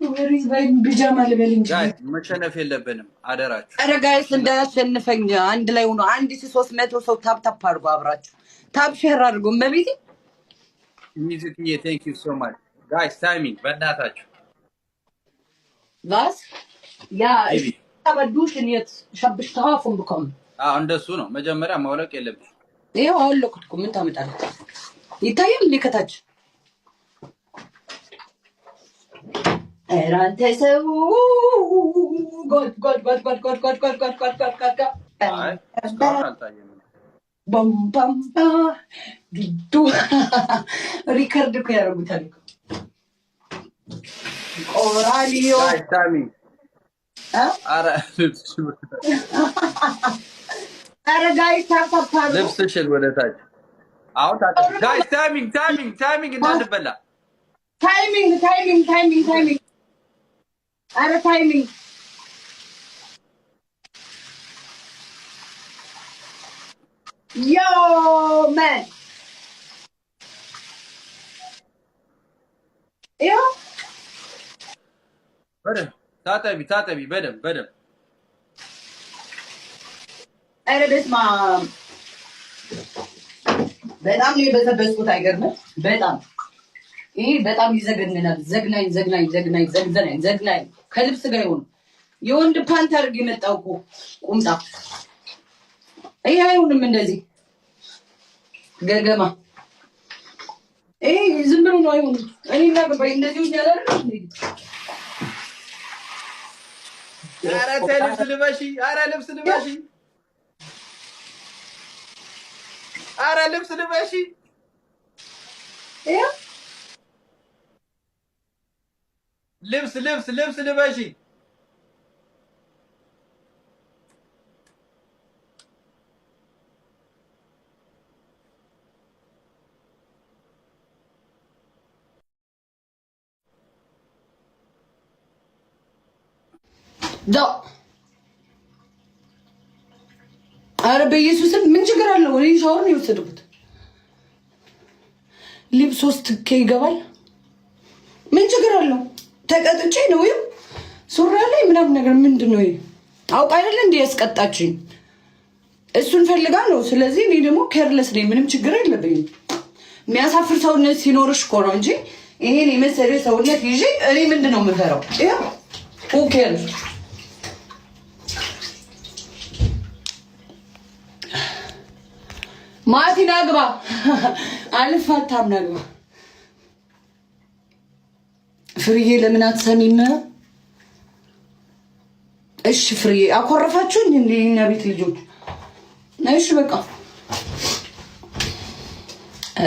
ቢጃማ ልበል እንጂ። Guys መሸነፍ የለብንም አደራችሁ። ኧረ guys እንዳያሸንፈኝ አንድ ላይ ሆኖ 1300 ሰው tap tap አድርጎ አብራችሁ tap share አድርጎ መቤቴ። ሚዚክዬ thank you so much. Guys, timing በእናታችሁ። Was? Ja, ቤቢ። Ich aber duschen jetzt. Ich habe Bestrafung bekommen. አዎ እንደሱ ነው። መጀመሪያ ማውለቅ የለብሽ። ይኸው አወለኩት እኮ፣ ምን ታመጣለህ? ይታያል እንዴ ከታች? ኧረ አንተ ሰው፣ ጎድ ጎድ ጎድ ጎድ ጎድ ጎድ ጎድ ጎድ ጎድ ጎድ ጎድ ጎድ። አይ እስካሁን አልታየም። ቦም ቦም ባ ዱዱ record እኮ ያደርጉታል እኮ። ቆራሊዮ። Guys, timing። እ? አረ ልብስ ኧረ guys, tap tap አድርጉ። ልብስሽን ወደ ታች አሁን ታጠቢ። Guys, timing, timing, timing እንዳንበላ። Timing, timing, timing, timing። ኧረ timing። Yo man፣ ይኸው። በደንብ ታጠቢ፣ ታጠቢ በደንብ በደንብ። ኧረ በስመ አብ፣ በጣም ነው የበሰበስኩት። አይገርምም? በጣም ይሄ በጣም ይዘገንናል። ዘግናኝ ዘግናኝ ዘግናኝ ዘግናኝ ዘግናኝ። ከልብስ ጋር ይሆን የወንድ ፓንት አድርግ የመጣው እኮ ቁምጣ። ይሄ አይሆንም እንደዚህ ገገማ። ይሄ ዝም ብሎ ነው፣ አይሆንም። እኔ እና ገባኝ እንደዚህ ሆኛል አይደል እንዴ? ኧረ ተይ ልብስ ልበሺ! ኧረ ልብስ ልበሺ! ኧረ ልብስ ልበሺ! ይኸው። ልብስ ልብስ ልብስ ልበሺ! ዳ ኧረ በኢየሱስም ምን ችግር አለው? እኔ ሻወር ነው የወሰድኩት። ሊብ 3K ይገባል። ምን ችግር አለው? ተቀጥቼ ነው ወይም ሱሪ ላይ ምናምን ነገር ምንድን ነው ይሄ? አውቃ አይደለ እንዲ ያስቀጣችኝ? እሱን ፈልጋ ነው። ስለዚህ እኔ ደግሞ careless ነኝ። ምንም ችግር የለብኝም። የሚያሳፍር ሰውነት ሲኖርሽ እኮ ነው እንጂ ይሄን የመሰለ ሰውነት ይዤ እኔ ምንድን ነው የምፈራው? ይኸው፣ who cares? ማቲ ናግባ፣ አልፋታም፣ ናግባ። ፍርዬ ለምን አትሰሚም? እሺ ፍርዬ፣ አኮረፋችሁኝ እንዴ የኛ ቤት ልጆች? እሺ በቃ።